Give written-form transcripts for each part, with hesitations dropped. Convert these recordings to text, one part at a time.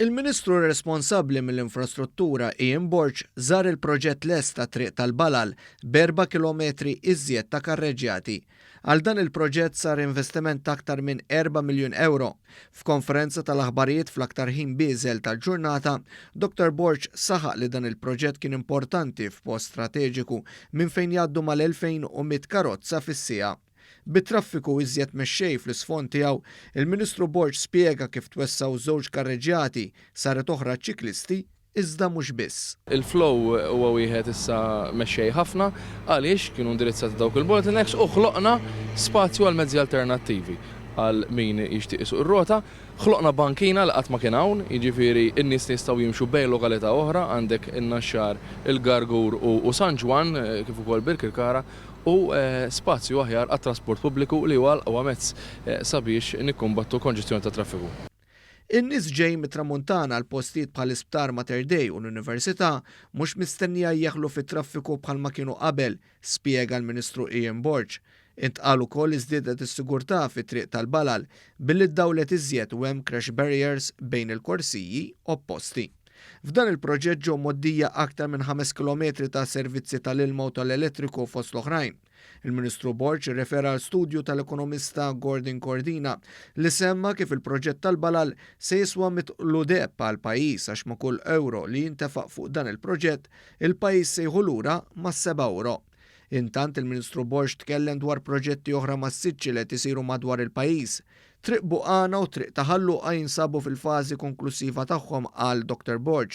Il-Ministru responsabbli mill-Infrastruttura Ian Borg żar il-proġett lest tat-Triq tal-Balal b'erba' kilometri iżjed ta' karreġġjati. Għal dan il-proġett sar investiment ta' aktar minn erba' miljun ewro. F'konferenza tal-aħbarijiet fl-aktar ħin bieżel tal-ġurnata, Dottor Borg saħaq li dan il-proġett kien importanti f'post strateġiku minn fejn jgħaddu mal-2,100 karozza fis-siegħa. Bit-traffiku iżjed mexxej fl-isfond tiegħu, il-Ministru Borg spjega kif twessgħu żewġ karreġġjati, saret oħra għaċ-ċiklisti, iżda mhux biss. Il-flow huwa wieħed issa mexxej ħafna għaliex kienu indirizzati dawk il-bottlenecks u ħloqna spazju għal mezzi alternattivi għal min jixtieq isuq ir-rota. Ħloqna bankina li qatt ma kien hawn, jiġifieri n-nies li jistgħu jimxu bejn lokalità oħra, għandek in-Naxxar, il-Gargur u San Ġwann kif ukoll Birkirkara u spazju aħjar għat-trasport pubbliku li huwa l-aqwa mezz sabiex nikkumbattu l-konġestjoni tat-traffiku. In-nies ġejjin mit-Tramuntana għal postijiet bħall-Isptar Mater Dei u l-Università mhux mistennija jeħlu fit-traffiku bħalma kienu qabel, spjega l-Ministru Ian Borg. Intqal ukoll li żdiedet is-sigurtà fit-Triq tal-Balal billi ddawlet iżjed u hemm crash barriers bejn il-korsiji opposti. F'dan il-proġett ġew mgħoddija aktar minn ħames kilometri ta' servizzi tal-ilma u tal-elettriku fost l-oħrajn. Il-Ministru Borg irrefera għal studju tal-ekonomista Gordon Cordina li semma kif il-proġett tal-Balal se jiswa mitqlu deheb għall-pajjiż għax ma' kull ewro li jintefaq fuq dan il-proġett, il-pajjiż se jieħu lura mas-seba' ewro. Intant il-Ministru Borg tkellem dwar proġetti oħra massiċċi li qed isiru madwar il-pajjiż. Triq Buqana u Triq ta' Ħal Luqa jinsabu fil-fażi konklussiva tagħhom qal Dottor Borg.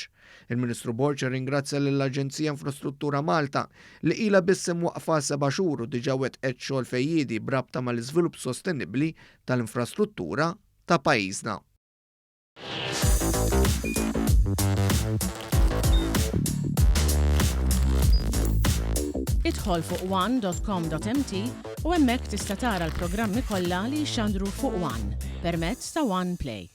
Il-Ministru Borg irringrazzja lill-Aġenzija Infrastruttura Malta li ilha biss imwaqqfa seba' xhur u diġà wettqet xogħol fejjiedi b'rabta mal-iżvilupp sostenibbli tal-infrastruttura ta' pajjiżna. Idħol fuq one.com.mt u hemmhekk tista' tara l-programmi kollha li jixxandru fuq One permezz ta' One Play.